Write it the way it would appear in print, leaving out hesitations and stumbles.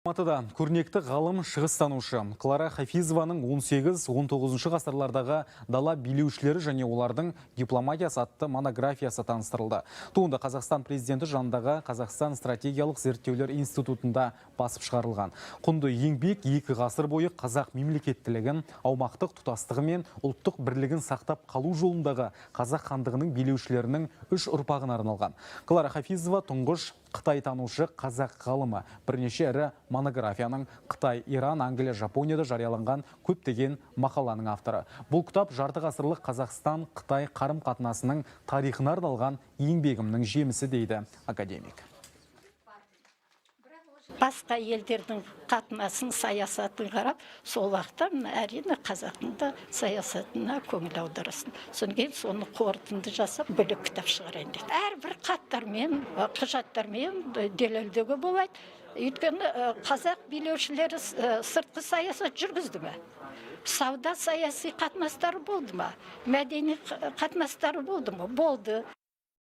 Алматыда көрнекті ғалым, шығыстанушы Клара Хафизованың 18-19 ғасырлардағы дала билеушілері және олардың дипломатиясы атты монографиясы таныстырылды. Туынды Қазақстан президенті жанындағы Қазақстан стратегиялық зерттеулер институтында басып шығарылған. Құнды еңбек 2 ғасыр бойы қазақ мемлекеттілігін, аумақтық тұтастығы мен ұлттық бірлігін сақтап қалу жолындағы Қазақ хандығының билеушілерінің үш ұрпағына арналған. Клара Хафизова – тұңғыш қытайтанушы қазақ ғалымы, бірнеше ірі монографияның, Қытай, Иран, Англия, Жапонияда жарияланған көптеген мақаланың авторы. «Бұл кітап жарты ғасырлық Қазақстан Қытай қарым қатынасының тарихына арналған еңбегімнің жемісі», – дейді академик. Басқа елдердің қатынасын, саясатын қарап, сол уақытта мына, әрине, қазақтың да саясатына көңіл аударасың. Содан кейін соны қорытынды жасап, бөлек кітап шығарайын дедім. Әрбір хаттармен, құжаттармен дәлелдеуге болады, өйткені қазақ билеушілері сыртқы саясат жүргізді ме, сауда саяси қатынастары болды ма, мәдени қатынастары болды ма? Болды.